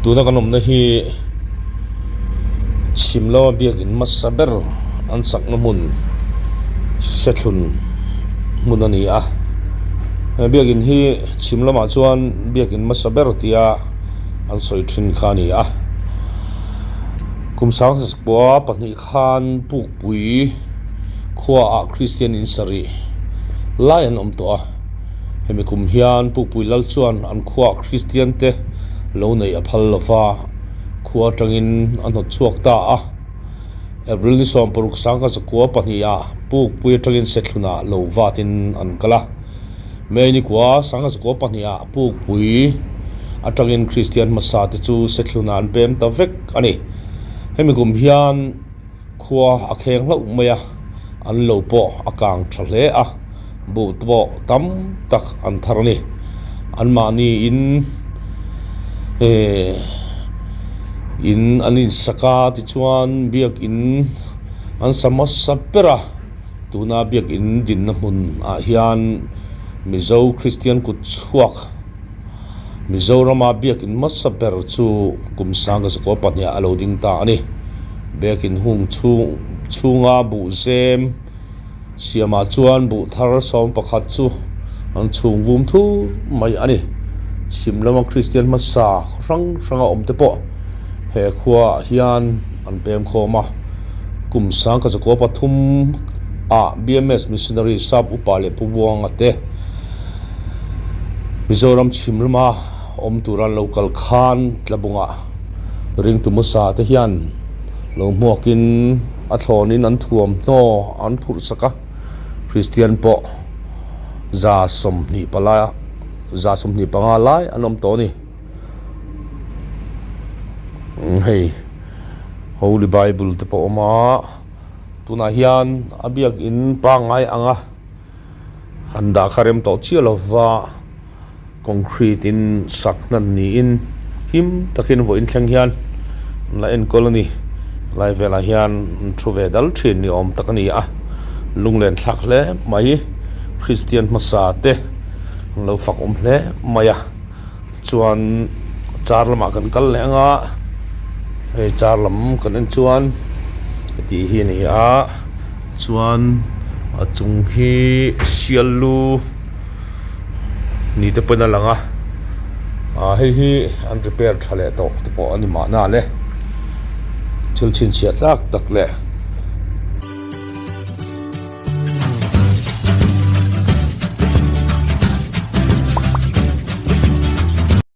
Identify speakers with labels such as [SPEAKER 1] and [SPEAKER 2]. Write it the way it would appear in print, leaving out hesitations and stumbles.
[SPEAKER 1] Tuna kan awmna hi chhim lama biakin hmasa ber an sakna hmun sethlun hmun a ni a he biakin hi chhim lamah chuan biakin hmasa ber tia an sawi thin kha a ni a kum sangkua pahnih khan pukpui khuaah kristian in sarih lai an awm tawh a. Hemi kum hian Pukpui Lal chuan an khuaah Kristian te lo neih a phal lova, khua atangin a hnawt chhuak ta a. April ni 16 sangkazakua pahnihah Pukpui atangin Sethlunah lo vatin an kal a. May ni kua sangkazakua pahnihah Pukpui atangin Kristian hmasa te chu Sethlunah an pem ta vek a ni. Hemi kum hian. Khua a kheng hlauh mai a, an lo pawh a kang tha hle a, buh te pawh tam tak an thar a ni. Anmahni in eh in an insak a tichuan biakin an sa hmasa ber a, tuna biakin dinna hmun ah hian Mizo Kristian kut chhuak. Mizorama biakin hmasa ber chu kum sangkazakaw pahniha a lo ding ta a ni. Biakin hung chhung chhunga buh zem siamah chuan buh thar 11 chu an chhung vum thur mai a ni. Chhim lama Kristian hmasa khaw hrang hranga awm te pawh he khuaah hian an pem khawm a. Kum sangkazakaw pathum ah BMS Missionary Sap Upa leh Pu Buanga te Mizoram chhim lama awm tura an lo kal khan tlabungah ringtu hmasa te hian lo hmuakin a thlawnin an thuamhnaw an phurh sak a, Kristian pawh 25 za 25 lai an awm tawh a ni. Hei Holy Bible te pawh a awm a, tunah hian a biakin pangngai anga. Han dah kha rem tawh chiah lova concrete in sak hnan niin him takin vawiin thleng hian an la enkawl a ni lai velah hian an thu ve dal thin ni awm tak a ni a lunglen thlak hle mai Kristian hmasa te an lo fak awm hle mai a chuan car lamah kan kal leh anga hei car lam kan en chuan heti hi a ni a chuan a chung hi sial lu ni te pawhin a lang a ah hei hi an repair tha leh tawh te pawh a ni mahna le thil chhinchhiah tlak tak leh.